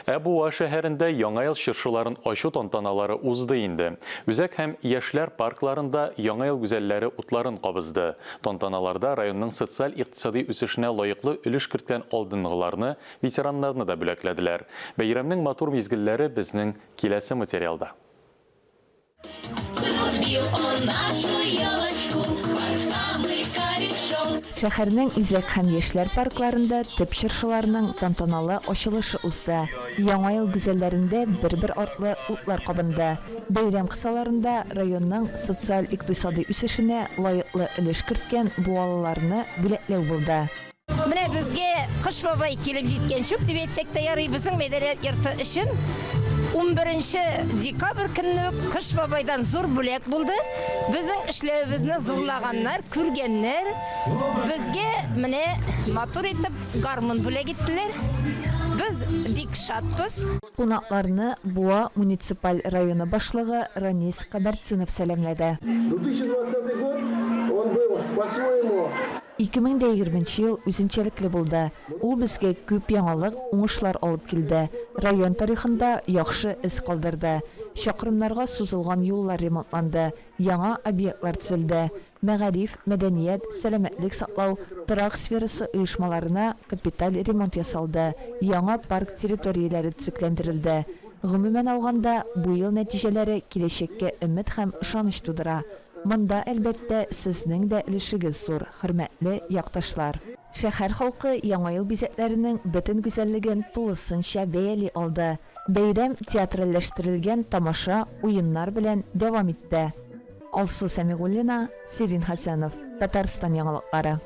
Ә Буа шәһәрендә Яңа ел чыршыларын ачу тантаналары узды инде. Үзәк һәм Яшьләр паркларында Яңа ел гүзәлләре утларын кабызды. Тантаналарда районның социаль-икътисади үсешенә лаеклы өлеш керткән алдынгыларны, ветераннарны да бүләкләделәр. Бәйрәмнең матур мизгелләре безнең киләсе материалда. Шәһәрнең Үзәк һәм Яшьләр паркларында төп чыршыларның тантаналы ачылышы узды. Яңа ел гүзәлләрендә бер-бер артлы утлар кабынды. Бәйрәм кысаларында районның социаль-икътисадый үсешенә лаеклы өлеш керткән буалыларны бүләкләү булды. Менә безгә Кыш бабай килеп җиткән чүп дип әйтсәк тә ярый, безнең мәдәният йорты өчен 11 декабрь көнне үк Кыш бабайдан зур бүләк булды. Безнең эшләвебезне зурлаганнар, күргәннәр. Безгә менә матур итеп гармун бүләк иттеләр. Без бик шатбыз. Кунакларны Буа муниципаль районы башлыгы Ранис Кабартдинов сәламләде. 2020 год, он был по-своему. 2020 нче ел үзенчәлекле булды. Ул безгә күп яңалык, уңышлар алып килде, район тарихында яхшы эз калдырды. Чакрымнарга сузылган юллар ремонтланды, яңа объектлар төзелде. Мәгариф, мәдәният, сәламәтлек саклау, торак сферасы оешмаларына капиталь ремонт ясалды, яңа парк территорияләре төзекләндерелде. Гомумән алганда, бу ел нәтиҗәләре киләчәккә өмет һәм ышаныч тудыра. Монда, әлбәттә, сезнең дә өлешегез зур, хөрмәтле якташлар. Шәһәр халкы Яңа ел бизәкләренең бөтен гүзәллеген тулысынча бәяли алды. Бәйрәм театральләштерелгән тамаша, уеннар белән дәвам итте. Алсу Сәмигуллина, Сирин Хәсәнов, Татарстан яңалыклары.